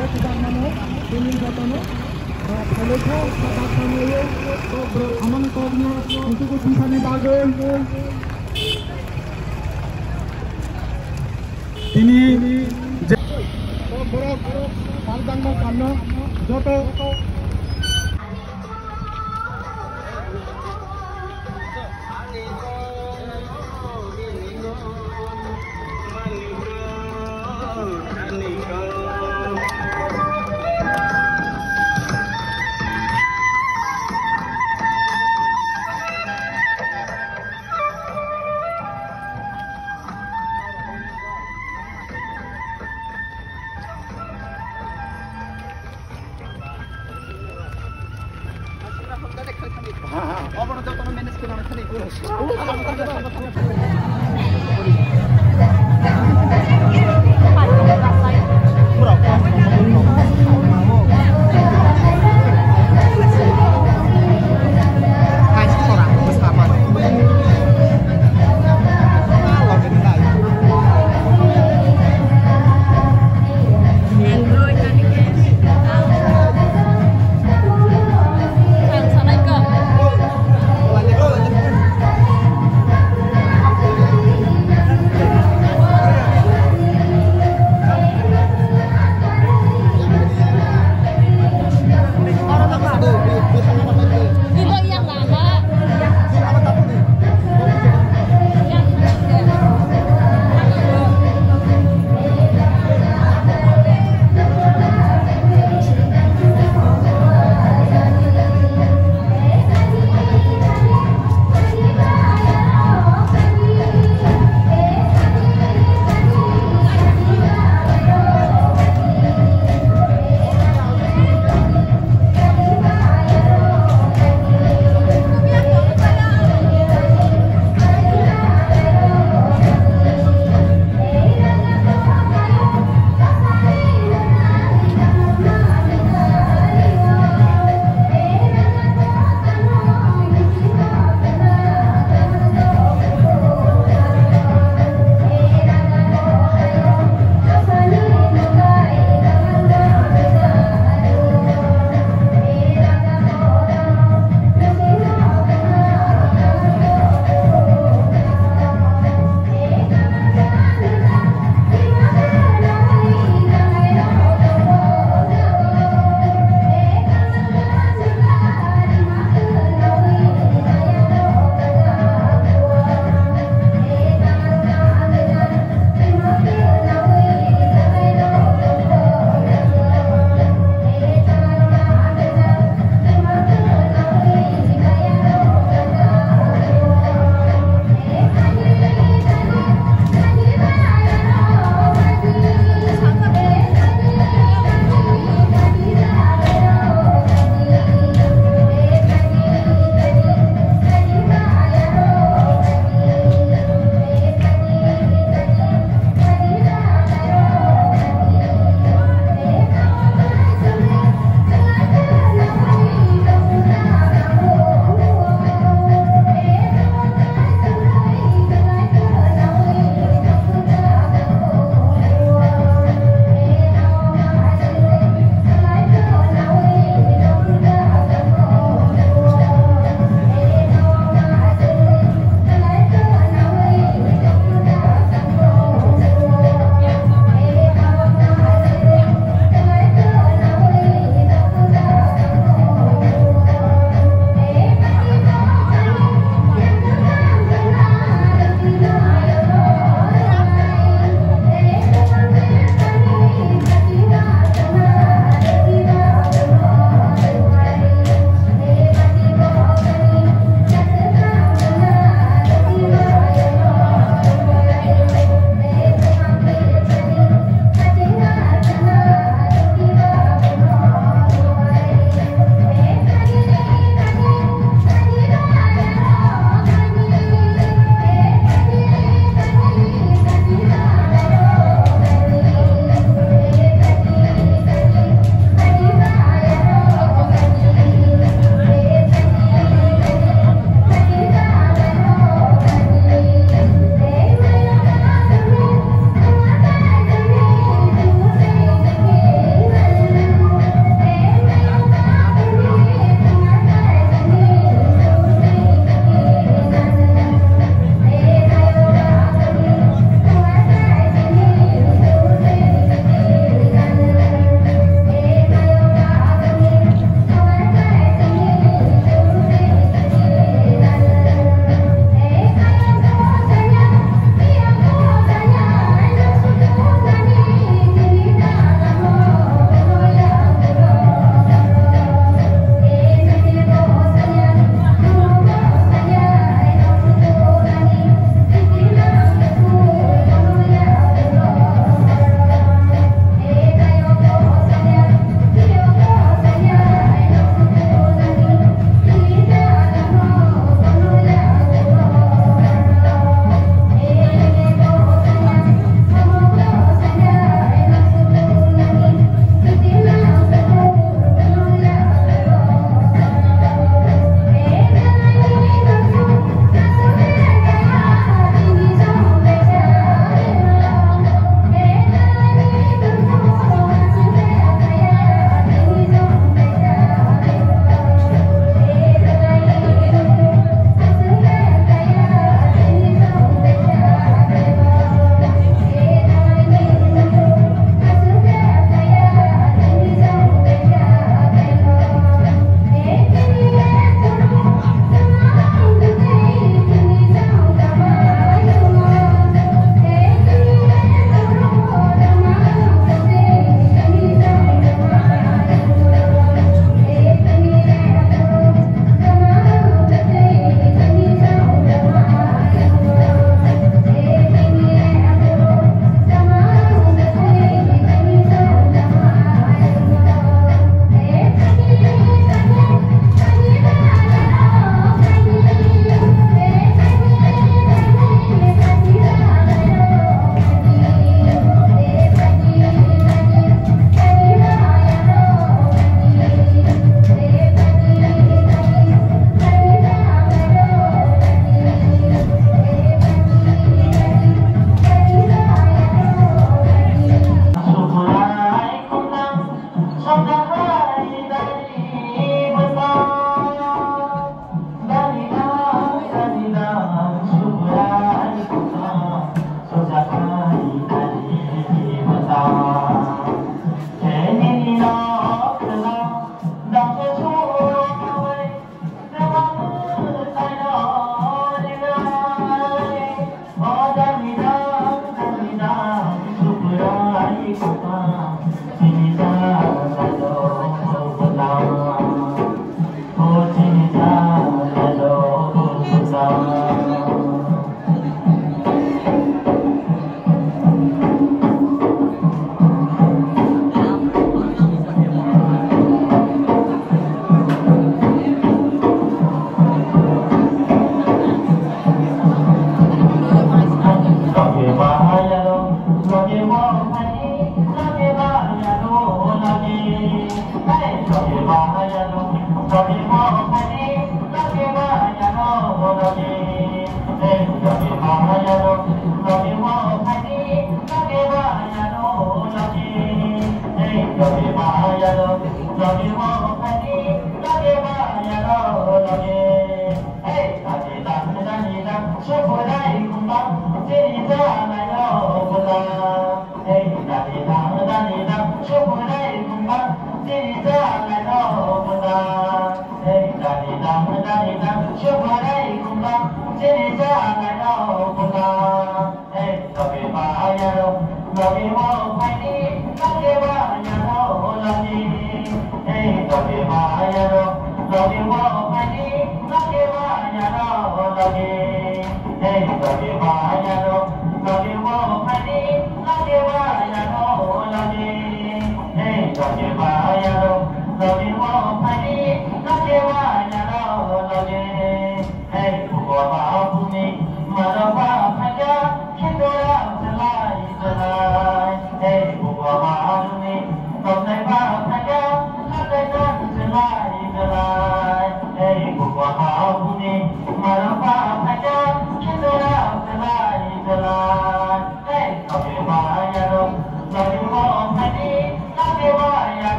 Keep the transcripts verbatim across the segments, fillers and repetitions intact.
Tini jotono, ah, phailokha, kok hamani kokno, nokhugo bisani bagwi. Tini je-, borok, borok, pal dangma kanno, joto.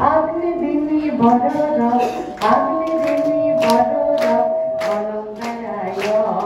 Agni bini bororok, agni bini bororok, bolong gaya yo.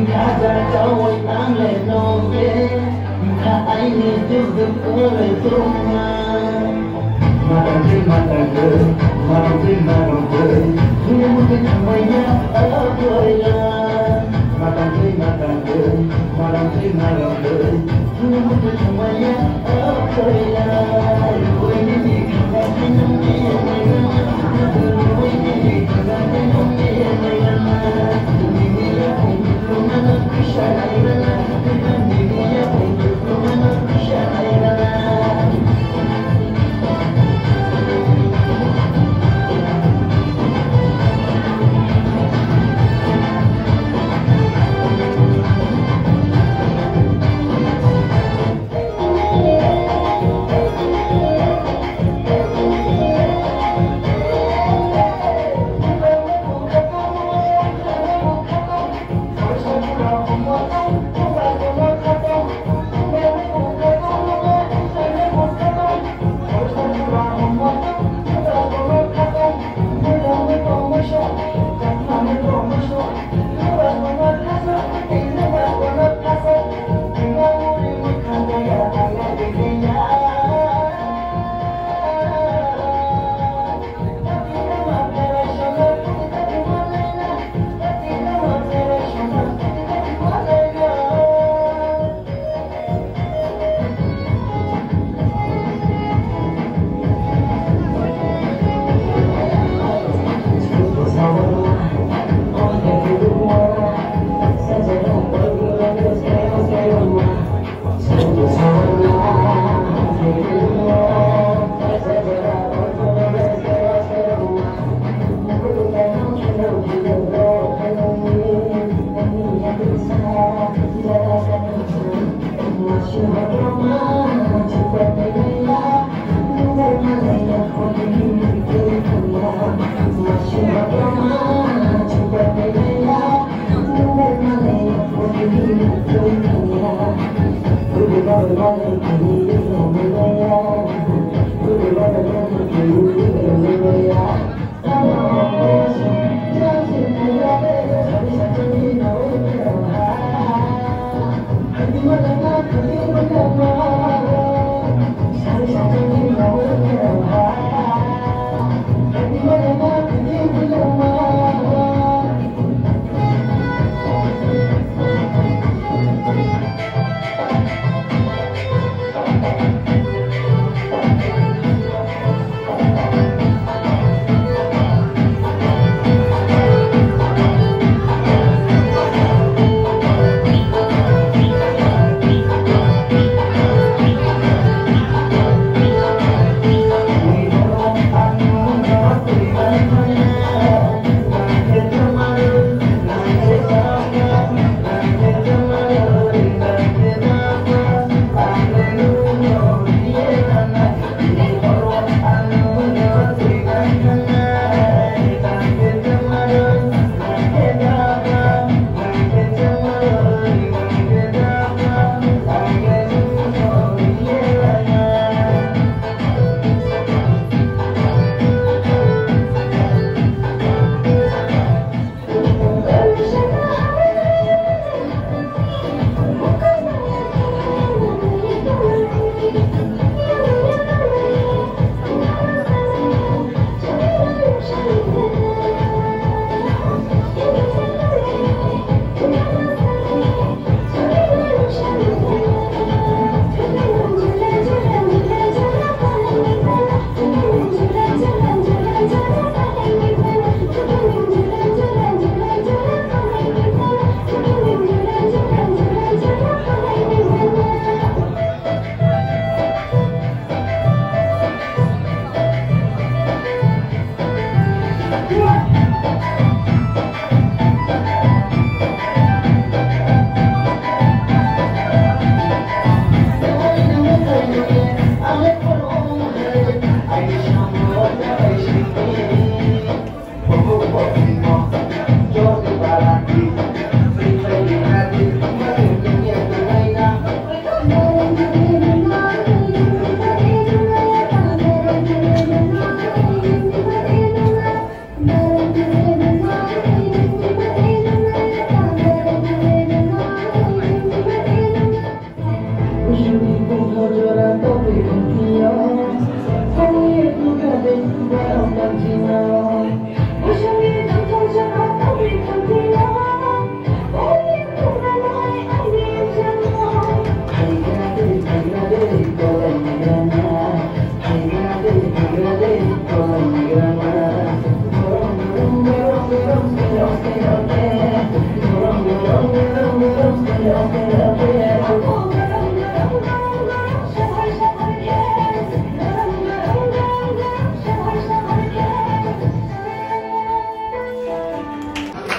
Khaja chawi ang le nong ye, kha aini juk juk kore chuma. Matang twi matang twi, matang twi matang twi, thungwi muti thangmaya, oh koila. Matang twi matang twi, matang twi matang twi, thungwi muti thangmaya, oh koila. Rwui nini khangha khe nungni nai gana, rwui nini khangha khe nungni nai gana.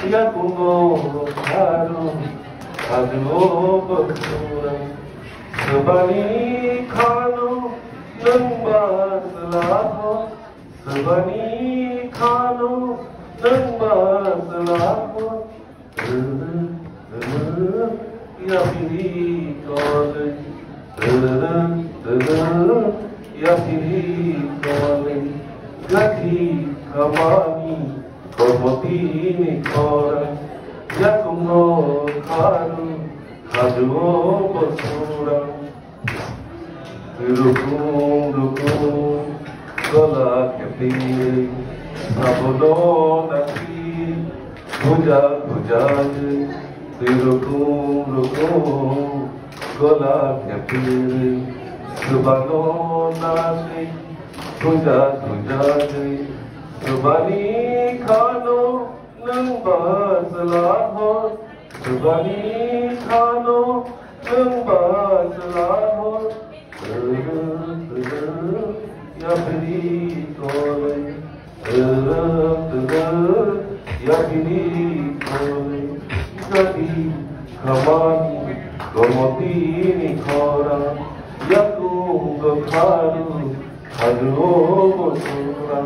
Yakungo kharo, khajungo bosura. Swbani khano nwng ba swlaho. Swbani khano nwng ba swlaho. Yapiri tole, yapiri tole, gati kamani, komoti ni kora, yakungo kharu, khajuo bosura. Rukum rukum gola kepiri, sabuno naki, puja puja, rukum rukum gola kepiri, subano naki, puja puja, subani khano nwng ba swlaho, subani khano nwng ba swlaho. Yapiri tole, yapiri tole, gati kamani, komoti ni kora, yakungo kharu, khajuo bosura.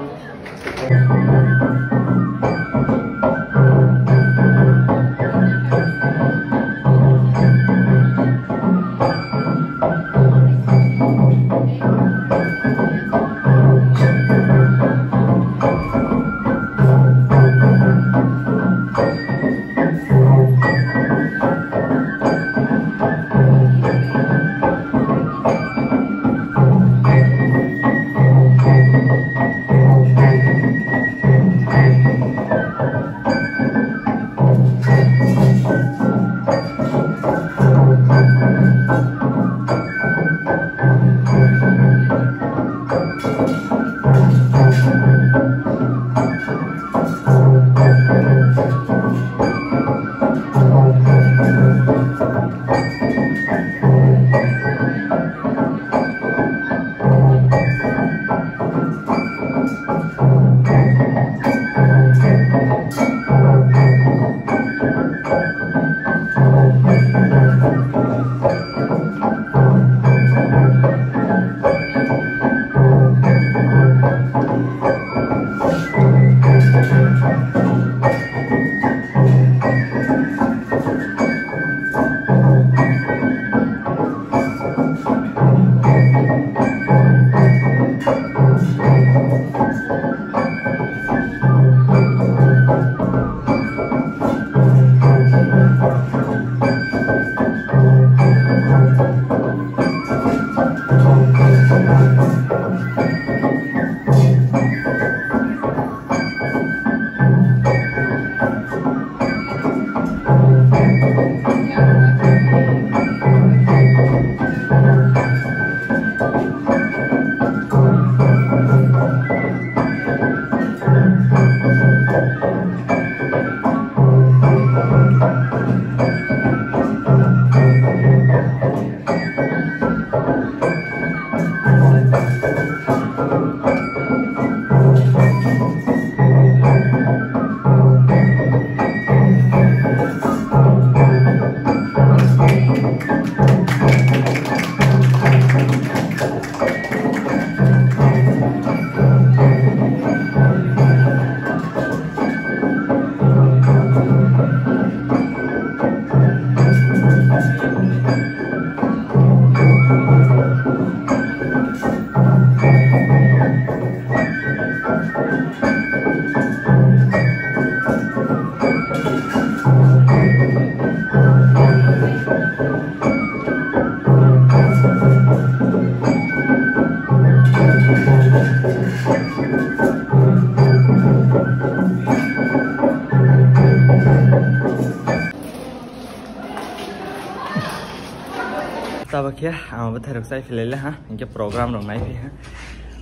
Tabuk khe ang bo thairok chai philai le ha, hinkhe program rok nai phi ha.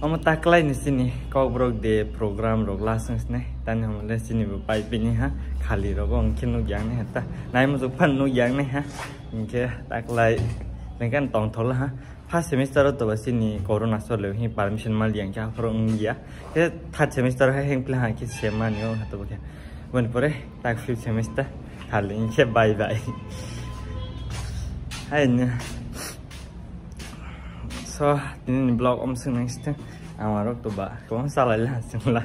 Omo taklai ni chini Kokborok de program rok lasung sini, tani hwnle chini bo pai pini ha, khali rogo hinkhe nuk yang nai ha ta, nai muchuk phan nuk yang nai ha, hinkhe taklai nengkan tongthok la ha. First semester o to ba chini corona solo hi permission mal yang khe aphuru wng ya. Khe third semester hai heng pla ha khe sem mani o ha to khe. Boni pore tak fifth semester thali inse bye bye. Hai ne. So, tini ni vlog om sung nang siteng. Amarok to ba, kong salai la sung la.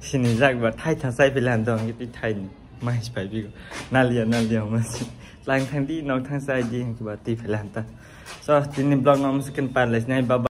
Sini jak ba, thai thang sai pila dong, iti thai ni. Mai spai bigo. Nalia, nalia, masi. Lang thang di, nok thang sai di, hingke ba, ti pila ta. So, tini vlog no om sung ken par les nai, bye bye.